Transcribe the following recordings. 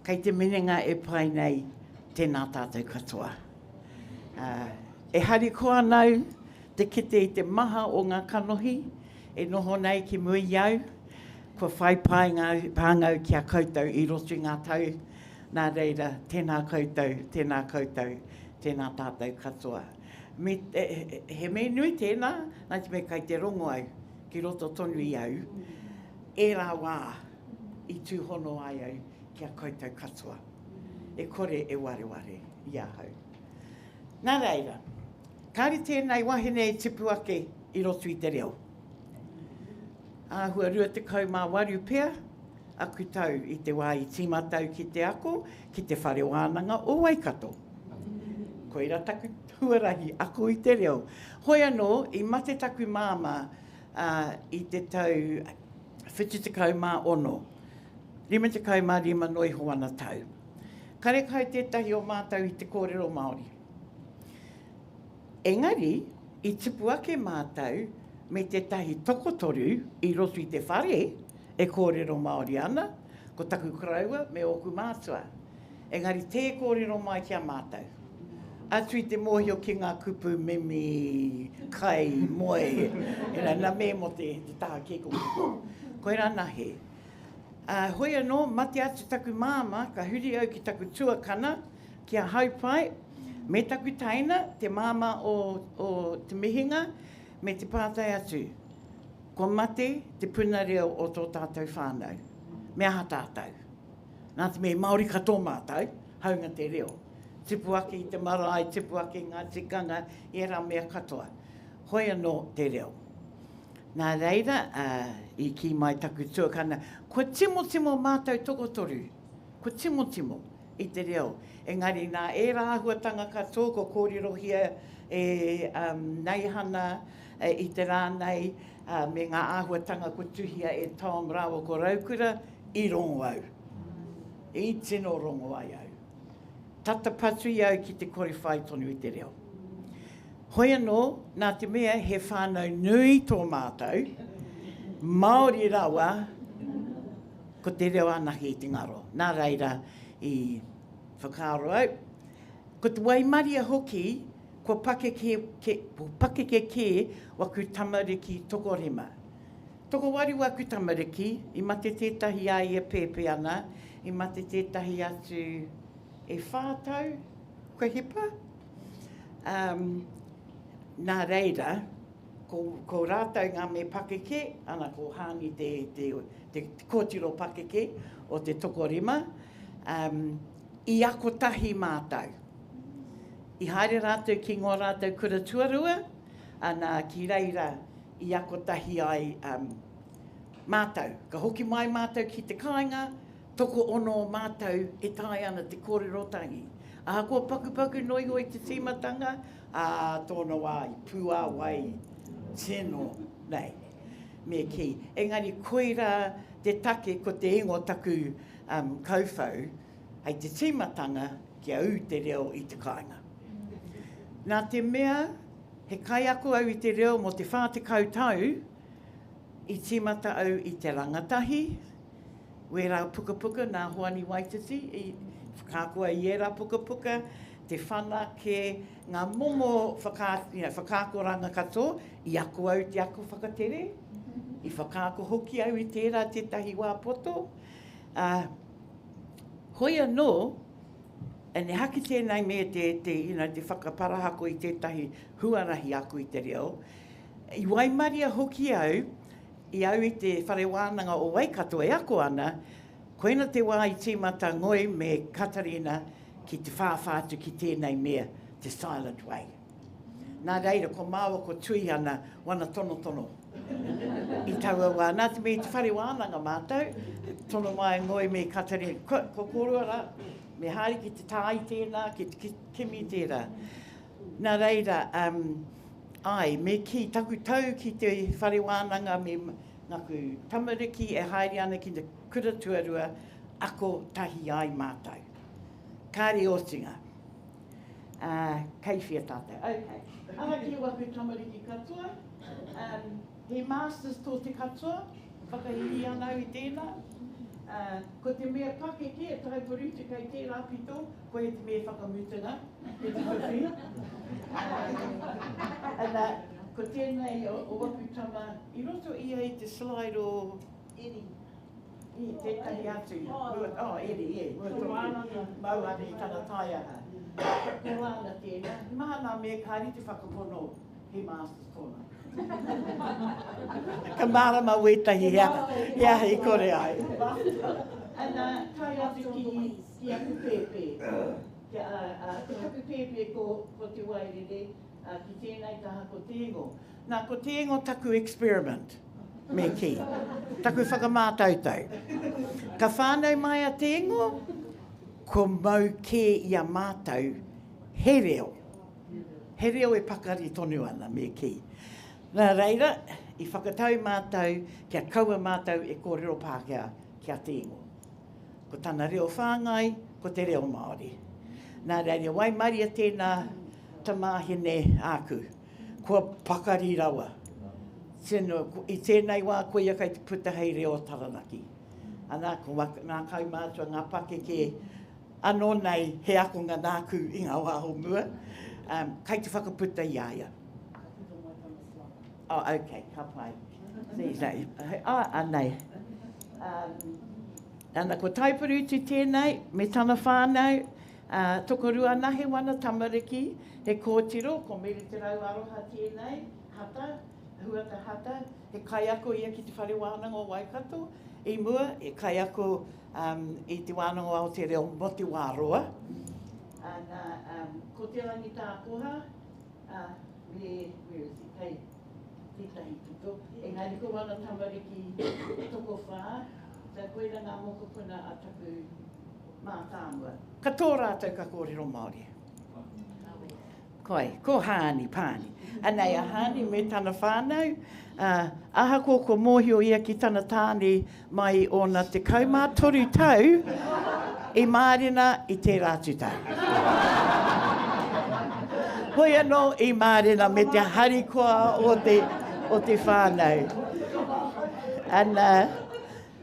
Kei te minenga e pai nei, tēnā tātou katoa. E harikoa ana au te kite i te maha o ngā kanohi e noho nei ki mua i au, kua whai painga, pānga au ki a koutou i roto i ngā tau, nā reira, tēnā koutou, tēnā koutou, tēnā tātou katoa. Me, he mea nui tēnā, nā te mea kei te rongo au, ki roto tonu i au, ērā wā i tūhono ai au ki a koutou katoa. E kore e wareware i ahau. Nā reira, kāre tēnei wahine e tipu ake i roto i te reo. Āhua 28 pea aku tau i te wā i tīmata au ki te ako ki te Whare Wānanga o Waikato. Koira taku huarahi ako i te reo. Hoi anō, i mate taku māmā i te tau 76, 55 noa iho ana tau. Karekau tētahi o mātou i te kōrero Māori. Engari, i tupu ake mātou me tētahi tokotoru i roto i te whare e kōrero Māori ana, ko taku koroua me ōku mātua. Engari tē kōrero mai ki a mātou. Atu i te mōhio ki ngā kupu mimi, kai, moe, you know, na me mō te, te taha kikokiko. Koirā anahe. Ā, hoi anō, mate atu taku māmā, ka huri au ki taku tuakana, ki a Haupai, me taku teina, te māmā o, o Te Mihinga, me te pātai atu, Kua mate te puna reo o tō tātou whānau. Me aha tātou? Nā te mea i Māori katoa mātou, hāunga te reo. Tipu ake i te marae, tipu ake i ngā tikanga, i ērā mea katoa. Hoi anō te reo. Nā reira, i kī mai taku tuakana, kua timotimo mātou tokotoru, kua timotimo i te reo. Engari nā ērā āhuatanga katoa kua kōrerohia e Neihana i te rā nei, me ngā āhuatanga kua tuhia e Tom rāua ko Raukura, i rongo au. I tino rongo ai au. Tata patu i au ki te kore whai tonu i te reo. Hoi anō, nā te mea he whānau nui tō mātou, Māori rawa, ko te reo anahe i te ngaro. Nā reira i whakaaro au. Ko te waimaria hoki, kua pakeke, ke, kua pakeke kē waku tamariki tokorima. Tokowaru waku tamariki, i mate tētahi a ia pēpē ana, i mate tētahi atu e whā tau kua hipa. Um, nā reira, ko, ko rātou ngā me pakeke, ana ko Hāni te, te, te, te kōtiro pakeke o te tokorima, um, i ako tahi mātou. I haere rātou ki ngō rātou kura tuarua, ana ki reira i ako tahi ai um, mātou. Ka hoki mai mātou ki te kāinga, Tokoono o mātou e taea ana te kōrero tahi. Ahakoa pakupaku noa iho i te tīmatanga, ā tōna wā i puāwai tino nei, me kī. Engari koirā te take ko te ingoa taku um, kauwhau hei te tīmatanga kia ū te reo i te kāinga. Nā te mea he kaiako au i te reo mō te 40 tau, i tīmata au i te rangatahi, Wērā pukapuka nā Hoani Waititi i whakaako ai i ērā pukapuka, te whanake, ngā momo whaka, you know, whakaakoranga katoa, i ako au te ako whakatere, i whakaako hoki au i tērā tētahi wā poto. Ā, hoi anō, and ehake tēnei me te, te, you know, te whakaparahako i tētahi huarahi ako i te reo, i waimaria hoki au I au i te Whare Wānanga o Waikato e ako ana, koina te wā i tīmata Ngoi me Katarina ki te whāwhā atu ki tēnei mea, te Silent Way. Nā reira, ko māua ko Tuihana wana tonotono i taua wā. Nā te mea i te whare wānanga mātou, tono mai Ngoi me Katarina, ko, ko kōrua rā, me haere ki te tā i tēnā, ki te kimi i tērā. Nā reira, um, āe, me kī, taku tau ki te whare wānanga me ngaku tamariki e haere ana ki te kura tuarua, ako tahi ai mātou. Kāre otinga. Ā, kei whea tātou? Okay. Ara ki waku tamariki katoa, um, he masters tō te katoa, whakahīhī ana au i tēnā. Ā, ko te mea pakeke e Taiporutu kei tērā pito, koia te mea whakamutunga, te tuawhi. Ana, ko tēnei o, o waku tama, i roto ia i te slide o... Eri. I tētahi atu. Mua, oh, Eri, e, mua tonu. Mau ana i tana taiaha. Ko Rāna tēnā. Maha ngā mea kāre te whakapono he masters tōna. Ka mārama wētahi he aha, he aha i kore ai. Ana, tae atu ki, ki aku pēpē. Ki, a, a, ko taku pēpē ko, ko Te Wairere, a, ki tēnei taha ko Te Ingo. Nā, ko Te Ingo taku experiment, me kī. Taku whakamātautau. Ka whānau mai a Te Ingo, kua mau kē i a mātou he reo. He reo e pakari tonu ana, me kī. Nā reira, i whakatau mātou kia kaua mātou e kōrero Pākehā ki a Te Ingo. Ko tana reo whāngai, ko te reo Māori. Nā reira, waimaria tēnā tamāhine āku. Kua pakari rawa. Tino, i tēnei wā koia kei te puta hei reo Taranaki. Ana, ko ngā kaumātua, ngā pakeke, Anō nei he akonga nāku i ngā wā o mua, um, kai te whakaputa i a ia. Ka puta mai tana slide. Oh, okay, ka pai. See, no, oh, anei. Um, ana, ko Taiporutu tēnei, me tana whānau, uh, tokorua anahe wana tamariki, he kōtiro, ko Mere Te Rau Aroha tēnei, Hata, Huata Hata, he kaiako ia ki Te Whare Wānanga o Waikato, i mua, he kaiako um, i Te Wānanga o Aotea Reo mō te wā roa. Ana, um, ko Te Rangitākoha, uh, me, where is he, kei tētahi pito, engari ko wana tamariki tokowhā, so koira ngā mokopuna a taku mātāmua. Katoa rātou ka kōrero Māori. Kai, ko Haani, Pāni. Anei a Haani me tana whānau, ā, ahakoa kua mōhio ia ki tana tāne mai i ōna 13 tau, i mārena i tērā atu tau. Hoi anō i mārena me te harikoa o te, o te whānau. Ana,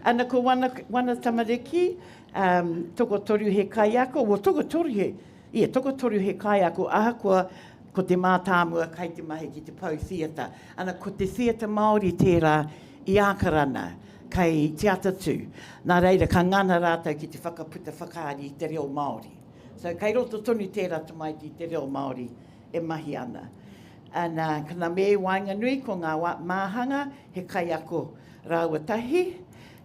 ana ko wana, wana tamariki, um, tokotoru he kaiako, well, tokotoru he, Ia, tokotoru he kaiako ahakoa ko te mātāmua kai te mahi ki te pou theatre. Ana, ko te theatre Māori tērā i Ākarana, kei Te Atatū. Nā reira, ka ngana rātou ki te whakaputa whakaari i te reo Māori. So, kei roto tonu tērā tamaiti i te reo Māori e mahi ana. Ana, kana me waenganui ko ngā māhanga, he kaiako rāua tahi.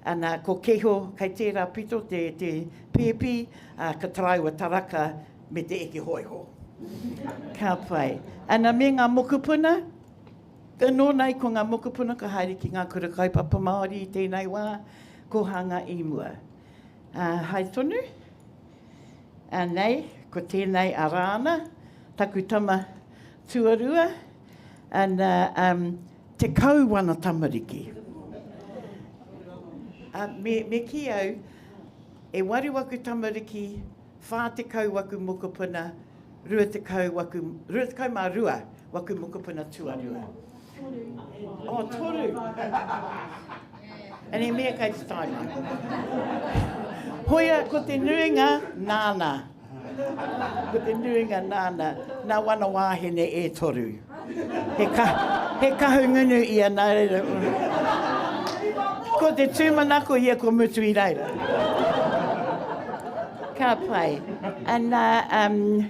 Ana, ko Keho kei tērā pito te, te pēpi, ā, ka taraiwa taraka me te eke hōiho. Ka pai. Ana, me ngā mokopuna, anō nei ko ngā mokopuna ka haere ki ngā kura kaupapa Māori i tēnei wā, kōhanga i mua. Ā, haere tonu. Anei, ko tēnei a Rāna, taku tama tuarua, ana, um, 10 wana tamariki. Uh, me, me kī au, e waru waku tamariki, 40 waku mokopuna, 20 waku, 22 waku mokopuna tuarua. Oh, toru. And he mea kei te tae mai. Hoia, ko te nuinga, nāna. Ko te nuinga nāna, nā wana wāhine e toru. He, ka, he kahungunu ia nā reira. Ko te tūmanako ia ko mutu i reira. Ka pai. Ana, um,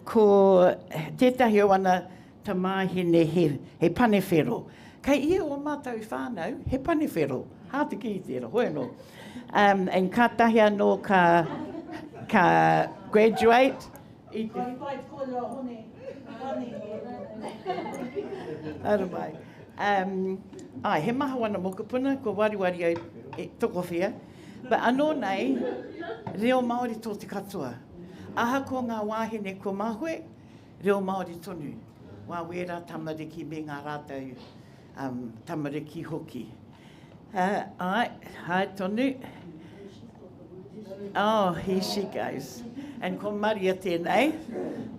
ko tētahi o ana Tamāhine he, he panewhero. Kei ia o mātou whānau, he panewhero. Hā te kī tērā, hoi anō. Um, and kātahi anō ka, ka graduate i te... Kai pai te kōrero a Hone, pane. Ara mai. Um, ai, he maha wana mokopuna, kua wariwari au e tokowhia. But anō nei, reo Māori tō te katoa. Ahakoa ngā wāhine kua mahue, Reo Māori tonu, wā wērā tamariki me ngā rātou um, tamariki hoki. Uh, ai, hae tonu. Oh, here she goes. And ko Maria tēnei.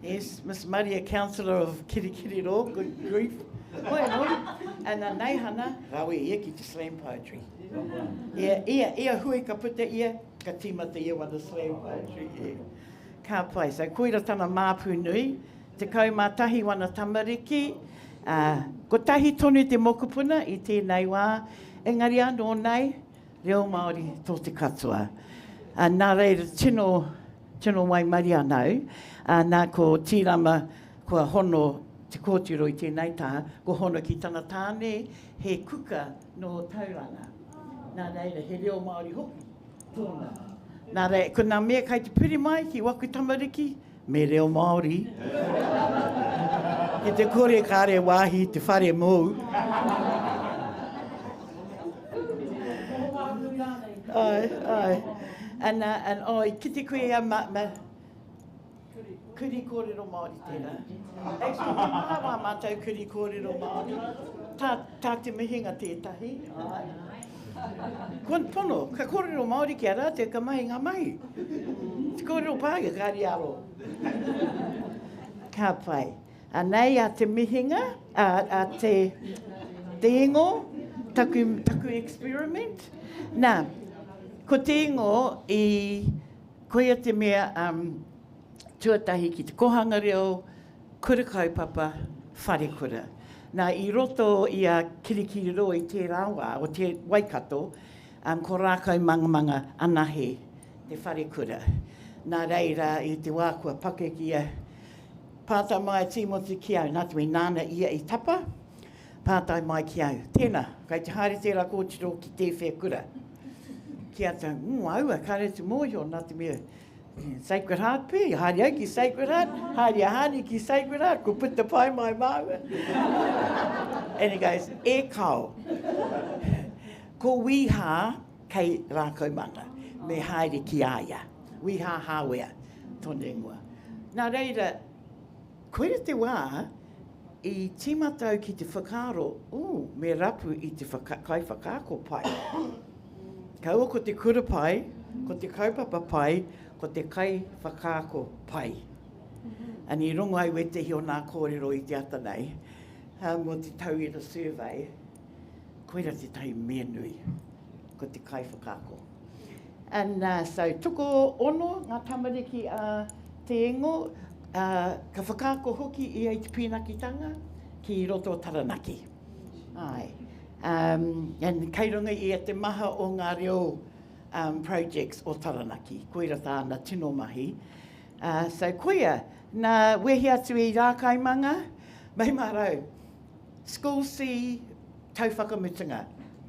Yes, Miss Maria, Councillor of Kirikiriroa, good grief. Hoi anō. And a Neihana, rawe ia ki te slam poetry. Ia, ia, ia hui ka puta ia, ka tīmata ia wana slam poetry. Yeah. Ka pai. So, koira tana māpu nui. 11 wana tamariki. Uh, kotahi tonu te mokopuna i tēnei wā. Engari anō nei, reo Māori tō te katoa. Uh, nā reira, tino, tino waimaria ana au. Uh, nā ko Tīrama, kua hono te kōtiro i tēnei taha, kua hono ki tana tāne, he kuka nō Tauranga. Nā reira, he reo Māori hoki tōna. Nā reira, ko nā mea kai te piri mai ki waku tamariki, me reo Māori. Ki te kore kāre wāhi te whare mōu. Ai, ai. And, uh, and, oh, i kite koe a ma, ma, Kuri kōrero Māori tērā. Actually, he maha wā mātou kuri kōrero Māori. Tā, tā te mihinga tētahi. Ai. Ko pono, ka kōrero Māori ki a rātou, ka mahi ngā mahi. Te kōrero Pākehā, ka riaro. Ka pai. Anei a te mihinga, a, a te, te ingo, taku, taku experiment. Nā, ko te ingo i Koia te mea tuatahi ki te kohanga reo, kura kaupapa, wharekura. Nā, i roto i a Kirikiriroa i tērā wā, o te Waikato, ko Rākaumangamanga anahe te wharekura. Nā reira, i te wā kua pakeke ia, pātai mai a Tīmoti ki au, nā te mea nāna ia i tapa, pātai mai ki au, Tēnā, kei te haere tērā kōtiro ki tēwhea kura? Ki a tau, mm, aua, kāre te mōhio, nā te mea, Sacred Heart pē, haere au ki Sacred Heart, haere a Hani ki Sacred Heart, ko puta pai mai māua. And he goes, e kao, ko Wīhā kei Rākaumanga, me haere ki a ia. Wīhā Hāwea, tōna ingoa. Nā reira, koira te wā, I tīmata au ki te whakaaro, ooh, me rapu i te kaiwhakaako pai. Kaua ko te kura pai, ko te kaupapa pai, ko te kaiwhakaako pai. And i rongo au wētehi o nā kōrero i te ata nei, mō te tauira survey, koira tētahi mea nui, ko te kaiwhakaako. And uh, so toko ono ngā tamariki a Te Ingo, uh, ka whakaako hoki ia i te pīnakitanga ki roto o Taranaki. Ai. Um, and kei runga ia te maha o ngā reo um, projects o Taranaki. Koira tāna tino mahi. Uh, so koia, nā wehi atu i Rākaimanga, Meimarau, School C, tau whakamutunga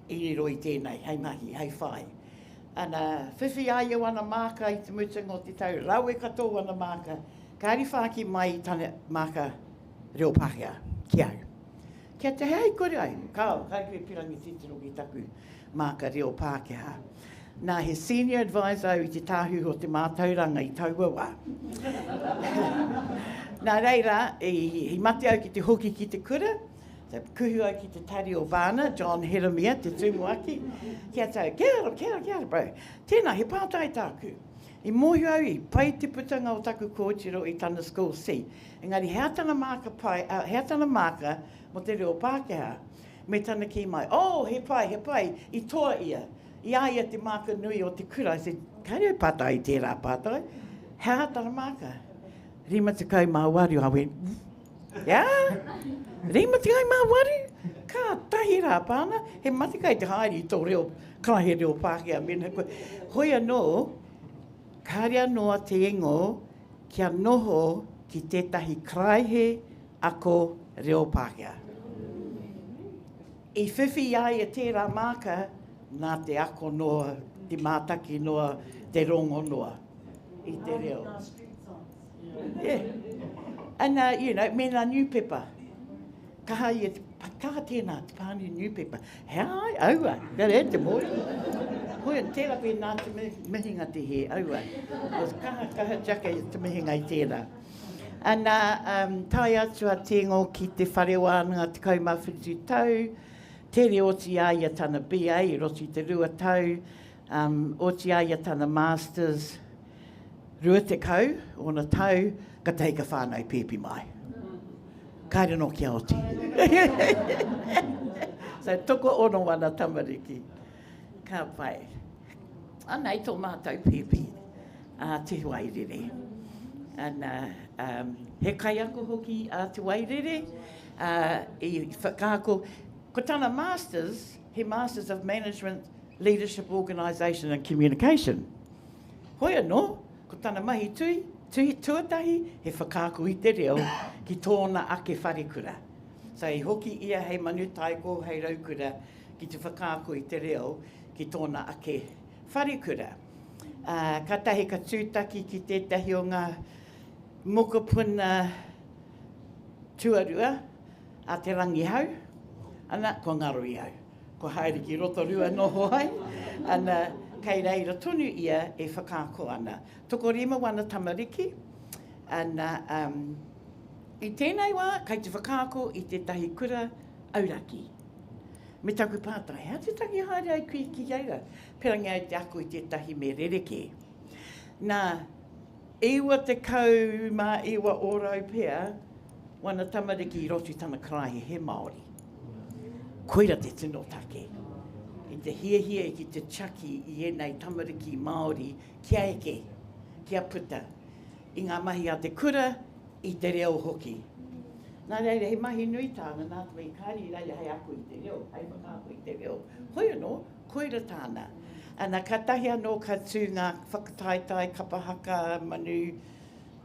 i riro i tēnei hei mahi, hei whai. Ana, whiwhi a ia wana māka i te mutunga o te tau, rawe katoa wana māka, kāri whāki mai i tana māka reo Pākehā ki au. Kia te hei kore ai, kāo, kāri koe pirangi titiro ki taku māka reo Pākehā. Nā, he senior advisor au i te Tāhuhu o te Mātauranga i taua wā. Nā reira, i, i mate au ki te hoki ki te kura, So, kuhu au ki te tari o Vana, John Heremia, te tumuaki, ki a tau, kia ora, kia ora, kia ora, bro. Tēnā, he pātai tāku. I mōhio au i pai te putanga o taku kōtiro i tana school C. Engari, hea tana māka pai, uh, hea tana māka mō te reo Pākehā? Me tana kī mai, oh, he pai, he pai, i toa ia. I a ia te māka nui o te kura. I said, kāre au pātai i tērā pātai. He aha tana māka? 58, I went, Yeah? 58? Ka tahi rā, pāna, he mate kai te haere i tō reo, ka he reo Pākehā mēnā koe. Hoi anō, kāre anō a Te Ingo kia noho ki tētahi karaehe ako reo Pākehā. I whiwhi i a ia tērā māka nā te ako noa, te mātaki noa, te rongo noa i te reo. Yeah. And, uh, you know, me ngā niupepa. Kaha ia, te, kaha tēnā, te pānui niupepa. He ai, aua, kare te mōhio. Hoi, tērā pē nā te mihinga te hē, aua. Was kaha, kaha tiaka i te mihinga i tērā. And, uh, um, tae atu a Tengo ki te whare wānanga 17 tau, tere oti a ia tana BA i roto i te rua tau, um, oti a ia tana Masters, 20 ōna tau, katahi ka whānau pēpi mai. Kāre anō kia oti. so, toko ono wana tamariki. Ka pai. Anei tō mātou pēpi, a Te Wairere. Ana, um, he kaiako hoki a Te Wairere, uh, i whakaako, ko tana masters, he Masters of Management, Leadership Organisation and Communication. Hoi anō, ko tana mahi tui, tui, tuatahi, he whakaako i te reo ki tōna ake wharekura. So i hoki ia hei manu taiko, hei raukura ki te whakaako i te reo ki tōna ake wharekura. Ā, kātahi ka tūtaki ki tētahi o ngā mokopuna tuarua a Te Rangihau, ana, kua ngaro i au. Kua haere ki Rotorua noho ai, ana, kei reira tonu ia e whakaako ana. Tokorima wana tamariki, ana, um, i tēnei wā, kei te whakaako i tētahi kura auraki. Me taku pātai, he aha te tangi haere ai koe ki reira? Pērangi ai te ako i tētahi me rerekē. Nā, 99 ōrau pea wana tamariki i roto i tana karaehe he Māori. Koira te tino take. I te hiahia ki te tiaki i ēnei tamariki Māori kia eke, kia puta i ngā mahi a te kura, i te reo hoki. Nā reira, he mahi nui tāna, nā te mea i kāre i reira hei ako i te reo, hei whakaako i te reo. Hoi anō, koira tāna. Ana, kātahi anō ka tū ngā whakataetae kapa haka, manu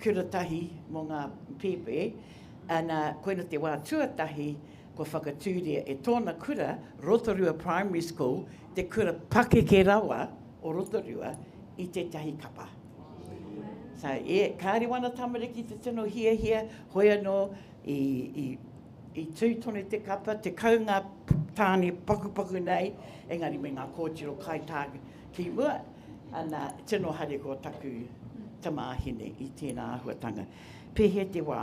kura tahi mō ngā pēpē, ana, koina te wā tuatahi kua whakatūria e tōna kura, Rotorua Primary School, te kura pakeke rawa o Rotorua, i tētahi kapa. So, e, kāre wana tamariki te tino hiahia, hoi anō, i, i, i tū tonu te kapa, 10 ngā tāne pakupaku nei, engari me ngā kōtiro kaitā ki mua, ana, tino harikoa taku tamāhine i tēnā āhuatanga. Pēhea te wā?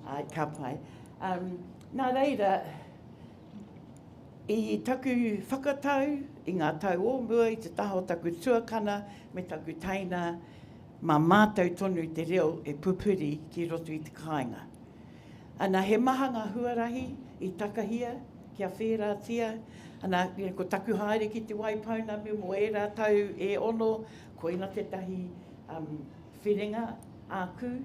Ai, ka pai. Um, nā reira, I taku whakatau i ngā tau o mua i te taha o taku tuakana me taku teina, mā mātou tonu te reo e pupuri ki roto i te kāinga. Ana, he maha ngā huarahi i takahia kia whērātia, ana, ko taku haere ki Te Waipounamu mō ērā tau e ono, koina tētahi um, whiringa āku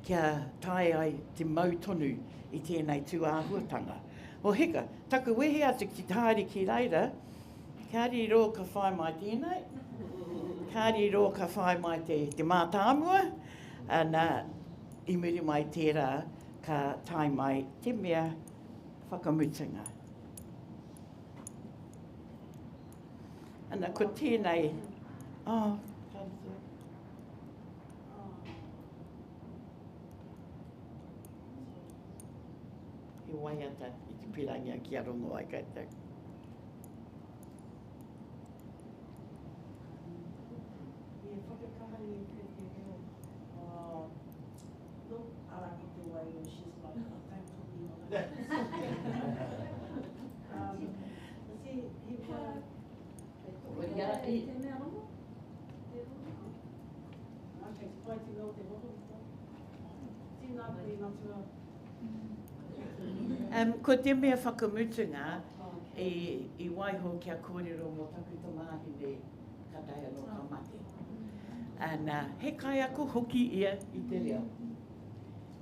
kia taea ai te mau tonu i tēnei tū āhuatanga. O hika, taku wehe atu ki te haere ki reira, ka riro ka whai mai tēnei, ka riro ka whai mai te, te mātāmua, ana, i muri mai tērā ka tae mai te mea whakamutunga. Ana, ko tēnei, oh, ka rite. He waiata i te pirangia kia rongo ai koutou. E whakakaha i te te reo. Uh, look, ara ko te wairua, she's like, oh, don't put me on that. um, see, he wā, Te mea rongo? Te rongo? Kei te pai te mea o te rotorua. Tēnā koe matua. Um, ko te mea whakamutunga i, i waiho kia kōrero mō taku tamāhine kātahi anō ka mate. Ana, he kaiako hoki ia i te reo.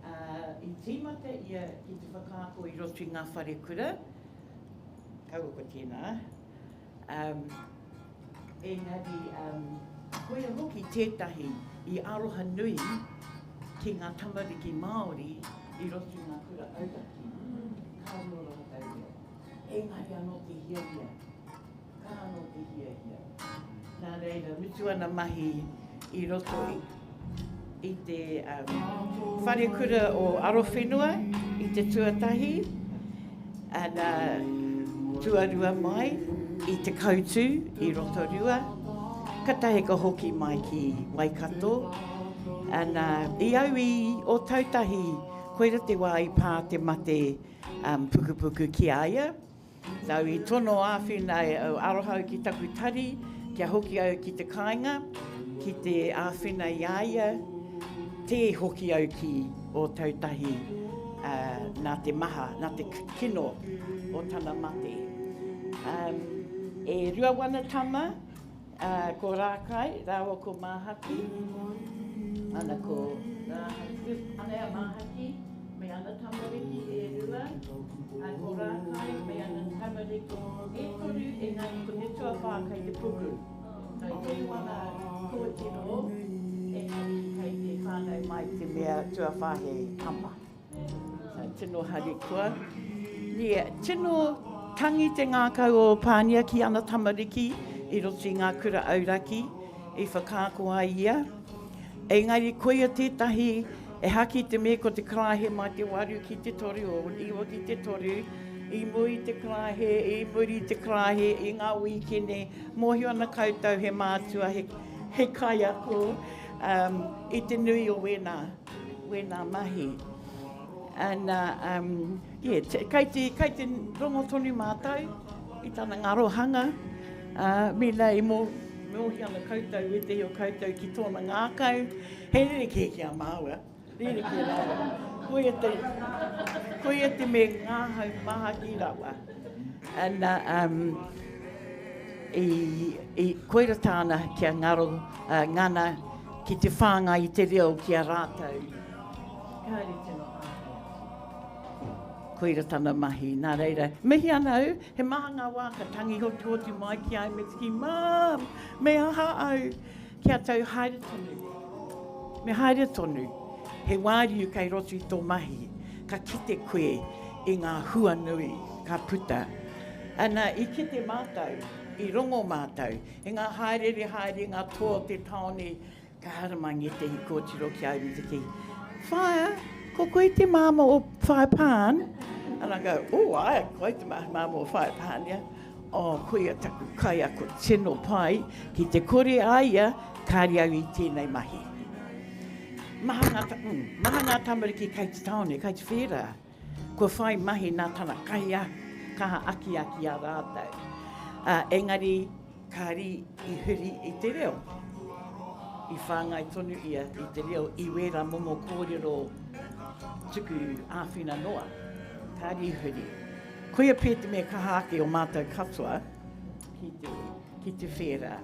Uh, i tīmata ia ki te whakaako i roto i ngā wharekura, kaua ko tēnā, Um, engari, um, koia hoki tētahi i aroha nui ki ngā tamariki Māori i roto i ngā kura auraki. Kāore ō rātou reo. Engari anō te hiahia. Ka anō te hiahia. Nā reira, mutu ana mahi i roto i, i te um, wharekura o Arowhenua i te tuatahi, ana tuarua mai i Te Koutu i Rotorua, katahi ka hoki mai ki Waikato. Ana, i au i Ōtautahi, koira te wā i pā te mate um, pukupuku ki a ia. Nau i tono āwhina e au aroha au ki taku tari kia hoki au ki te kāinga ki te āwhina i a ia, tē hoki au ki Ōtautahi nā te maha, nā te kino o tana mate. Um, e rua wana tama, uh, ko Rākai rāua ko Māhaki. Ana ko Rāhaki, ana a Māhaki me ana tamariki e rua. Uh, ko Rākai me ana tamariki e toru, engari ko te tuawhā kei te puku. Kei te wana kōtiro, engari kei te whānau mai te mea tuawhā he tama. Tino harikoa. Yeah, tino tangi te ngākau o Pānia ki ana tamariki i roto i ngā kura auraki i whakaako ai ia. Engari koia tētahi e haki te me ko te karaehe mai te waru ki te toru o iwa ki te toru, i mua i te karaehe, i muri i te karaehe, i ngā wīkene, mōhio ana koutou he mātua, he, he kaiako um, i te nui o wēnā. Wēnā mahi. And, um, yeah, te, kei, te, kei te rongo tonu mātou i tana ngarohanga. Uh, mēnā i mō, mōhi ana koutou, wētehi o koutou ki tōna ngākau. He rerekē ki a māua. Rerekē rawa. Koia te, koia te me ngāhau mahaki rawa. And, uh, um, i, i, koira tāna kia ngaro, uh, ngana ki te whāngai i te reo ki a rātou. Kāre tino āhei atu. Koira tana mahi. Nā reira, mihi ana au, he maha ngā wā ka tangi hotuhotu mai ki a au me te kī, Mum, me aha au? Kia tau haere tonu. Me haere tonu. He wāriu kei roto i tō mahi. Ka kite koe i ngā hua nui ka puta. Ana, i kite mātou, i rongo mātou, I ngā hāereere haere i ngā toa o te tāone, ka haramai ngētehi kōtiro ki a au me te kī, Whaea, ko koe te māmā o Whaea Pān? And I go, oh, ae, koe te māmā o Whaea Pān, yeah. Oh, koia taku kaiako tino pai, ki te kore a ia, kāre au i tēnei mahi. Maha ngā, mm, maha ngā tamariki kei te tāone, kei te whērā. Kua whai mahi nā tana kaha, kaha akiaki a rātou. Ā, engari, kāri i huri i te reo. I whāngai tonu ia i te reo i wērā momo kōrero tuku āwhina noa. Kāri i huri. Koia pē te mea kaha ake o mātou katoa ki te, ki te whērā.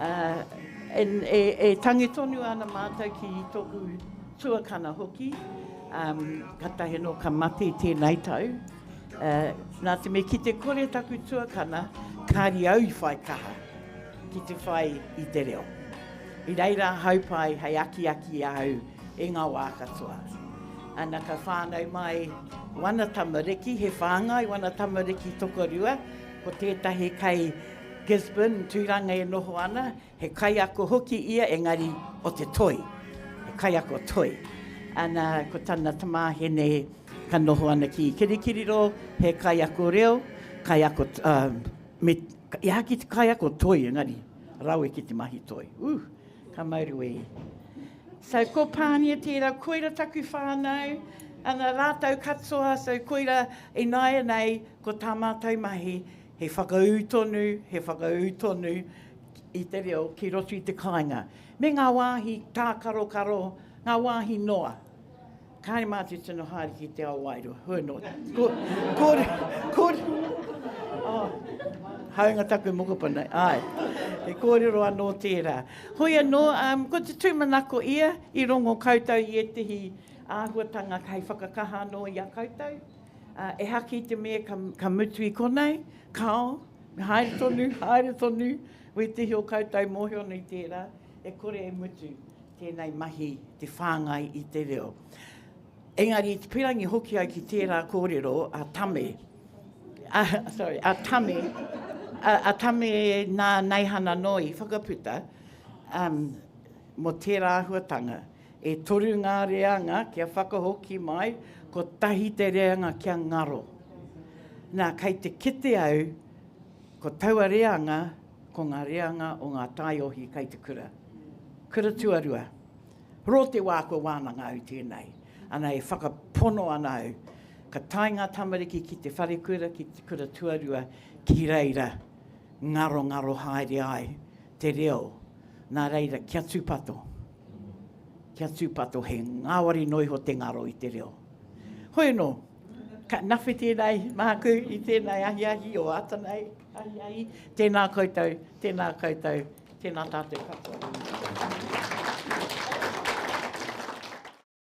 Ā, e, e, e tangi tonu ana mātou ki tōku tuakana hoki, um, katahi anō ka mate i tēnei tau. Uh, nā te mea ki te kore taku tuakana, kāri au i whai kaha ki te whai i te reo. I reira a Haupai hei akiaki i ahau i ngā wā katoa. Ana ka whānau mai wana tamariki, he whāngai wana tamariki tokorua, ko tētahi kei Gisborne, Tūranga e noho ana, he kaiako hoki ia engari o te toi, he kaiako toi. Ana, ko tana tamāhine ka noho ana ki Kirikiriroa, he kaiako reo, kaiako, uh, me, i aha ki te kaiako toi engari rawe ki te mahi toi. Uh, ka mauru e. So ko Pānia tērā, koira taku whānau, ana rātou katoa, so koira ināianei ko tā mātou mahi, He whakaū tonu, he whakaū tonu i te reo ki roto i te kāinga. Me ngā wāhi tākarokaro, ngā wāhi noa. Kāre mātou tino haere ki te ao wairua, hoi anō. Ko, ko, ko, oh, hāunga taku mokopuna, āe. He kōrero anō tērā. Hoi anō, um, ko te tūmanako ia, i rongo koutou i ētehi āhuatanga hei whakakaha anō i a koutou. Ā, ehake i te mea ka, ka mutu i konei, kāo, me haere tonu, haere tonu, wētehi o koutou mōhio ana i tērā, e kore e mutu tēnei mahi te whāngai i te reo. Engari i te pirangi hoki au ki tērā kōrero a Tame, a, sorry, a Tame, a, a Tame nā Neihana anō i whakaputa, um, mō tērā āhuatanga. E toru ngā reanga kia whakahoki mai, kotahi te reanga kia ngaro. Nā, kei te kite au, ko taua reanga, ko ngā reanga o ngā taiohi kei te kura. Kura tuarua. Rō te wā kua wānanga au tēnei. Ana, e whakapono ana au, ka tae ngā tamariki ki te wharekura, ki te kura tuarua, ki reira ngarongaro haere ai te reo. Nā reira, kia tūpato. Kia tūpato, he ngāwari noa iho te ngaro i te reo. Hoi anō. Ka nawhi tēnei māku i tēnei ahiahi o ata nei ahiahi. Tēnā koutou, tēnā koutou, tēnā tātou katoa.